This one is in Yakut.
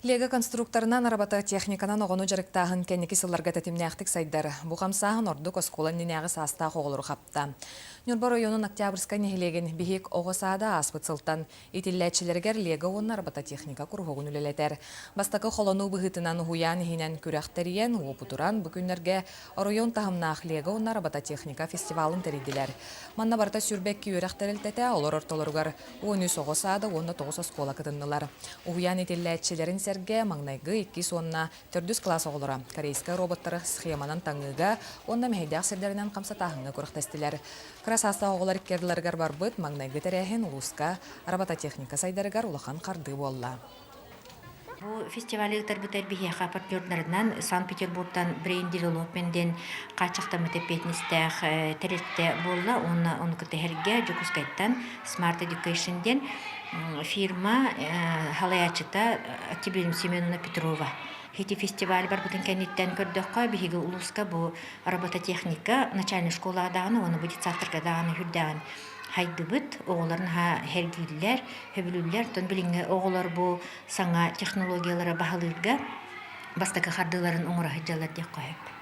Лего конструкторынан робототехниканан оҕону дьарыктааһын кэнники сылларга тэтимнээхтик сайдар. Бу хамсааһын ордук оскуола иннинээҕи саастаах оҕолору хапта. Ньурба оройуонун Октябрьскай нэһилиэгин биһик оҕо саада ааспыт сылтан итиллээччилэригэр Лего уонна робототехника куруһуогун үлэлэтэр. Бастакы холонуу быһыытынан уһуйаан иһинэн күрэх тэрийэн, уопутуран бу күннэргэ оройуон таһымнаах Лего уонна робототехника фестивалын тэрийдилэр. Манна барыта 22 үөрэх тэрилтэтэ, олор ортолоругар 13 оҕо саада уонна 9 оскуола кытыннылар. Уһуйаан итиллээччилэрин сэргэ маҥнайгы, иккис уонна төрдүс кылаас оҕолоро корейскай роботтары схеманан таҥыыга уонна мэһэйдээх сирдэринэн хамсатааһыҥҥа күрэхтэстилэр. Кыра саастаах оҕолор икки барбыт маҥнайгы тэрээһин улууска робототехника сайдарыгар улахан хардыы буолла. Бу фестивали ыытарбытыгар биһиэхэ партнердарынан Санкт-Петербургтан Brain Development диэн хааччахтаммыт эппиэтинэстээх тэрилтэ буолла уонна ону кытта эһэргэ Дьокуускайтан Smart Education диэн фирма салайааччыта Октябрина Семеновна Петрова. Ити фестиваль барбытын кэнниттэн көрдөххө, биһиги улууска бу робототехника начальнай школаҕа даҕаны уонна бу детсадтарга даҕаны үрдээҕин хайдыбыт, оҕолор наһаа сэргииллэр, сөбүлүүллэр. Оттон билиҥҥи оҕолор бу саҥа технологиялары баһылыырга бастакы хардыыларын оҥоро сылдьаллар диэххэ сөп.